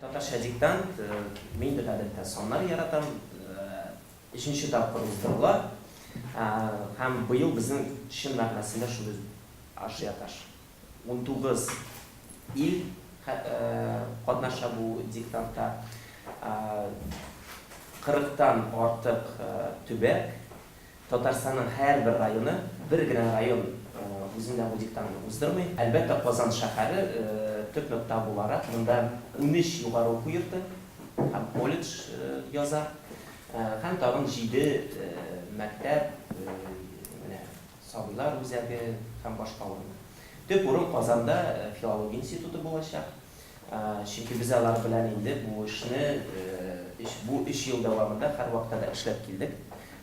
Татарча диктант, мин бит гадәттә саннар яратам, өченче тапкыр уздырыла. Һәм быел безнең чын мәгънәсендә шундый ажиотаж. 19 ил катнаша бу диктантта. Кырыктан артык төбәк, Татарстанның һәрбер районы, бер генә район үзендә бу диктантны уздырмый. Әлбәттә, Казан шәһәре төп нокта буларак, монда 13 югары уку йорты һәм колледж яза һәм тагын җиде мәктәп, менә Сабыйлар үзәге һәм башка урыннар. Төп урын Казанда филология институты булачак. Чөнки без алар белән инде бу эшне бу өч ел дәвамында һәрвакытта да эшләп килдек.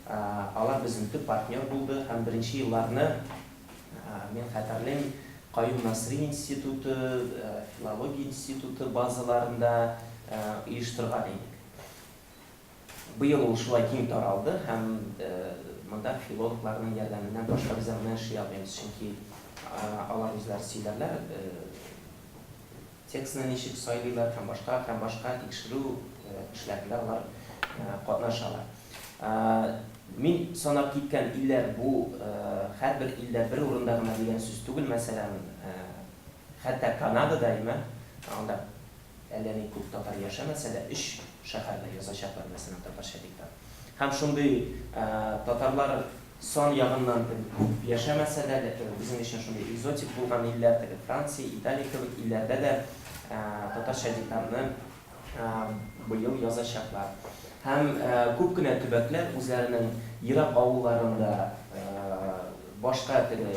Алар безнең төп партнер булды һәм беренче елларны, мин хәтерлим, Каюм Насыйри институты, филология институты базаларында оештырган идек. Быел ул шулай киң таралды һәм монда филологларның ярдәменнән башка без аны эшли алмыйбыз, чөнки алар үзләре сөйләрләр, текстны ничек сайлыйлар һәм башка һәм башка тикшерү эшләрендә алар катнашалар. Мин санап киткән илләр бу һәрбер илдә бер урында гына дигән сүз түгел, мәсәлән, хәтта Канадада, әйме, анда Әллә ни күп татар яшәмәсә дә, өч шәһәрдә язачаклар, мәсәлән, татарча диктант. Һәм шундый татарлар сан ягыннан теге күп яшәмәсә дә, безнең өчен шундый экзотик булган илләр, теге Франция, Италия кебек илләрдә дә татарча диктантны быел язачаклар. Һәм күп кенә төбәкләр үзләренең ерак авылларында, башка теге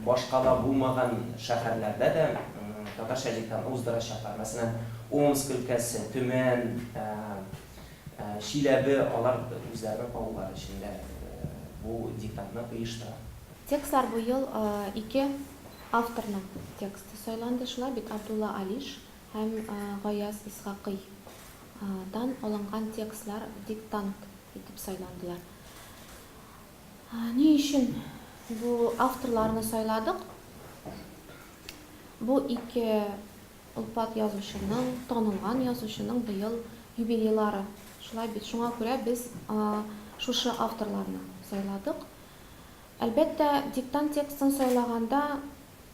Башкала булмаган шәһәрләрдә дә татарча диктантны уздырачаклар. Мәсәлән, Омск өлкәсе, Төмән, Чиләбе, алар үзләренең авыллары эчендә бу диктантны оештыра. Текстлар быел ике авторның тексты сайланды, шулай бит, Абдулла Алиш һәм Гаяз Исхакый дан алынган текстлар диктант итеп сайландылар. Ни өчен бу авторларны сайладык? Бу ике олпат язучының, танылган язучының быел юбилейлары. Шулай бит, шуңа күрә без шушы авторларны сайладык. Әлбәттә, диктант текстын сайлаганда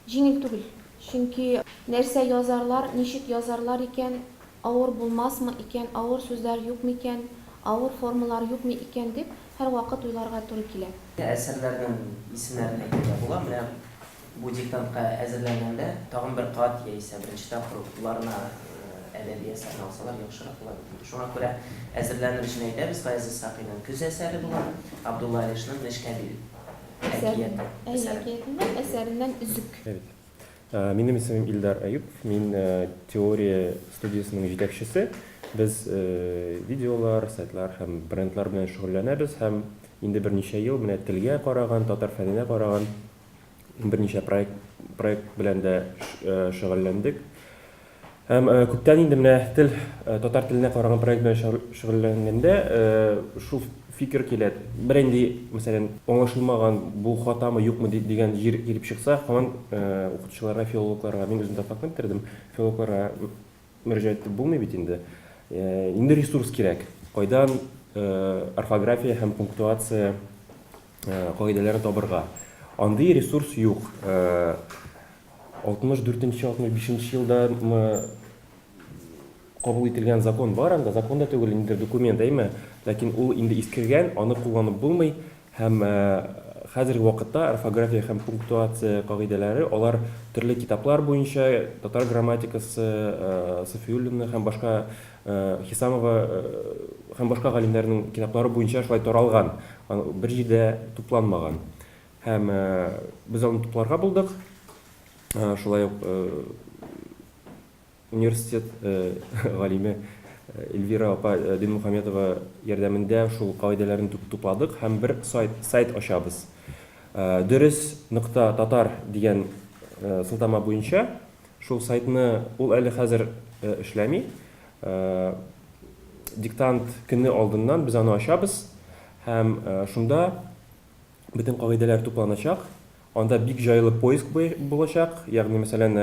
Җиңел түгел. Чөнки нәрсә язарлар, ничек язарлар икән, авыр булмасмы икән, авыр сүзләр юкмы икән, авыр формалар юкмы икән дип, һәрвакыт уйларга туры килә. Әсәрләрнең исемнәрен әйтергә була. Менә бу диктантка әзерләнгәндә, тагын бер кат яисә беренче тапкыр укуларына әдәби әсәрне алсалар яхшырак була бит инде. Шуңа күрә әзерләнер өчен әйтәбез, Гаяз Исхакыйның Көз әсәре була, Абдулла Алишның Нечкәбил. Әкияте. Әйе, әкиятеннән, әсәреннән өзек. Әйе. Минем исемем Илдар Әюпов, мин Теория студиясенең җитәкчесе. Без видеолар, сайтлар һәм брендлар белән шөгыльләнәбез һәм инде берничә ел менә телгә караган, татар фәненә караган берничә проект проект белән дә шөгыльләндек. Һәм күптән инде менә тел, татар теленә караган проект белән шөгыльләнгәндә шул фикер килә. Бернинди, мәсәлән, аңлашылмаган, бу хатамы, юкмы дигән җир килеп чыкса, һаман укытучыларга, филологларга, мин үзем татфакны бетердем, филологларга мөрәҗәгать итеп булмый бит инде. Инде ресурс кирәк. Кайдан орфография һәм пунктуация кагыйдәләрен табырга? Андый ресурс юк. 64 нче, 65 нче елдамы кабул ителгән закон бар анда, закон да түгел, инде документ, әйме? Ләкин ул инде искергән, аны кулланып булмый һәм хәзерге вакытта орфография һәм пунктуация кагыйдәләре алар төрле китаплар буенча, татар грамматикасы, Сафиуллина һәм башка Хисамова һәм башка галимнәрнең китаплары буенча шулай таралган, бер җирдә тупланмаган. Һәм без аны тупларга булдык. Шулай ук университет галиме Эльвира апа Динмухаметова ярдәмендә шул кагыйдәләрне тупладык һәм бер сайт, сайт ачабыз. Дөрес нокта татар дигән сылтама буенча шул сайтны, ул әле хәзер эшләми. Диктант көне алдыннан без аны ачабыз һәм шунда Бөтен кагыйдәләр тупланачак. Анда бик җайлы поиск булачак. Ягъни, мәсәлән,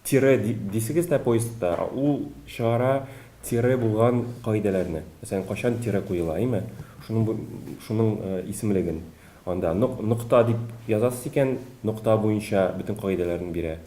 Тире дисегез дә поискта, ул чыгара тире булган кагыйдәләрне. Мәсәлән, кайчан тире куела, әйме? Шуның шуның исемлеген. Анда нокта дип язасыз икән, нокта буенча бөтен кагыйдәләрне бирә.